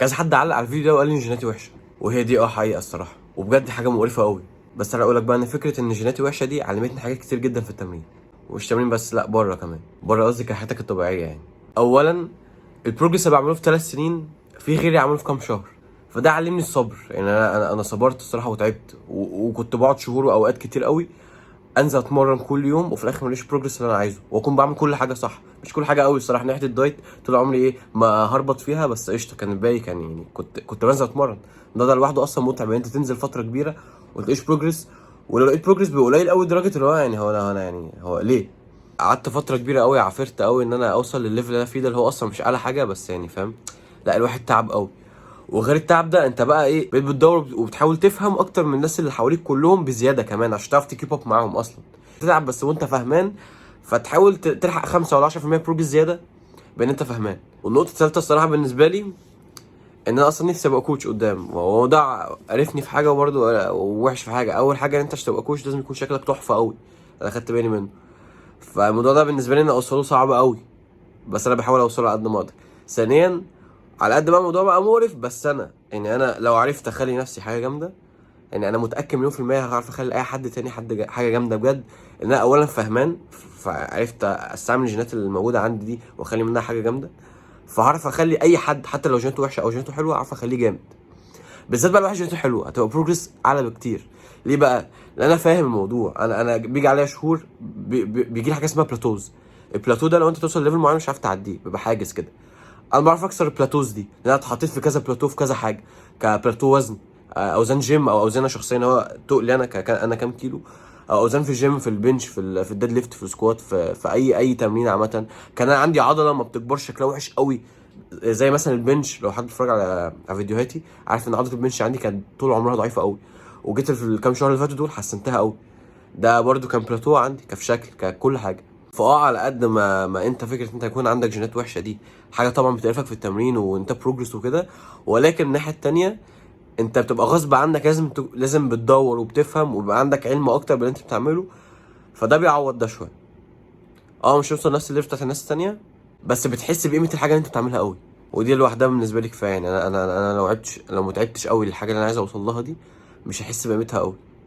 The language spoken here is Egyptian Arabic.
كذا حد علق على الفيديو ده وقال لي ان جيناتي وحشه، وهي دي حقيقة الصراحه، وبجد حاجة مقرفة قوي. بس انا اقول لك بقى ان فكرة ان جيناتي وحشة دي علمتني حاجات كتير جدا في التمرين، ومش تمرين بس، لا بره كمان، بره قصدي كحياتك الطبيعية يعني. اولا ال progress اللي بعمله في 3 سنين في غيري عمله في كام شهر، فده علمني الصبر. يعني انا صبرت الصراحة وتعبت وكنت بقعد شهور واوقات كتير قوي انزل اتمرن كل يوم وفي الاخر ماليش progress اللي انا عايزه، واكون بعمل كل حاجة صح، مش كل حاجة قوي الصراحه، ناحية ال diet طول عمري ايه ما هربط فيها، بس قشطه كان الباقي كان يعني كنت بنزل اتمرن. ده لوحده اصلا متعب ان انت تنزل فترة كبيرة وما تلاقيش progress، ولو لقيت progress بيبقى قليل قوي لدرجة اللي هو يعني هو انا يعني هو ليه قعدت فترة كبيرة قوي عافرت قوي ان انا اوصل للل level اللي انا فيه ده، اللي هو اصلا مش اعلى حاجه، بس يعني فاهم، لا الواحد تعب قوي. وغير التعب ده انت بقى ايه بقيت بتدور وبتحاول تفهم اكتر من الناس اللي حواليك كلهم بزيادة كمان عشان تعرف ت keep up معاهم اصلا. تتعب بس وانت فاهمان، فتحاول تلحق 5 ولا 10% progress زيادة بان انت فاهمان. والنقطة الثالثة الصراحة بالنسبة لي ان انا اصلا نفسي ابقى coach قدام، وهو ده قرفني في حاجة وبرده ووحش في حاجه. اول حاجة ان انت عشان تبقى coach لازم يكون شكلك تحفة قوي، انا خدت بالي منه. فالموضوع ده بالنسبة لي ان اوصله صعب قوي، بس انا بحاول اوصله على قد ما اقدر. ثانيا على قد ما الموضوع بقى مقرف، بس انا يعني انا لو عرفت اخلي نفسي حاجة جامده، يعني انا متاكد مليون في المية هعرف اخلي اي حد تاني حد حاجة جامدة بجد. ان انا اولا فهمان، فعرفت استعمل الجينات اللي موجودة عندي دي واخلي منها حاجة جامده، فهعرف اخلي اي حد حتى لو جيناته وحشة او جيناته حلوة اعرف اخليه جامد. بالذات بقى لو واحد جيناته حلوة هتبقى progress اعلى بكتير. ليه بقى؟ لان انا فاهم الموضوع. انا بيجي عليا شهور بيجي لي حاجة اسمها plateaus. ال plateau ده لو انت توصل level معين مش عارف تعديه، بيبقى حاجز كده. انا بعرف اكسر ال plateaus دي لان انا اتحطيت في كذا بلاتو في كذا حاجه، كبلاتو وزن، اوزان جيم او اوزان انا شخصيا هو تقلي انا انا كام كيلو، او اوزان في الجيم، في ال bench، في ال deadlift، في ال squat، في اي تمرين عامه. كان انا عندي عضلة ما بتكبرش شكلها وحش قوي، زي مثلا ال bench. لو حد بيتفرج على فيديوهاتي عارف ان عضلة ال bench عندي كانت طول عمرها ضعيفة قوي، وجيت في الكام شهر اللي فاتوا دول حسنتها قوي. ده برضو كان بلاتو عندي كفي شكل ككل حاجه. فاه على قد ما انت فكرة انت يكون عندك جينات وحشة دي حاجة طبعا بتقرفك في التمرين وانت progress وكده، ولكن الناحية التانية انت بتبقى غصب عنك لازم بتدور وبتفهم ويبقى عندك علم اكتر باللي انت بتعمله، فده بيعوض ده شوية. مش هوصل نفس ال level بتاعت الناس التانية، بس بتحس بقيمة الحاجة اللي انت بتعملها قوي، ودي لوحدها بالنسبة لي كفاية. يعني انا لو ما تعبتش قوي للحاجة اللي انا عايز اوصل لها دي مش هحس بقيمتها قوي.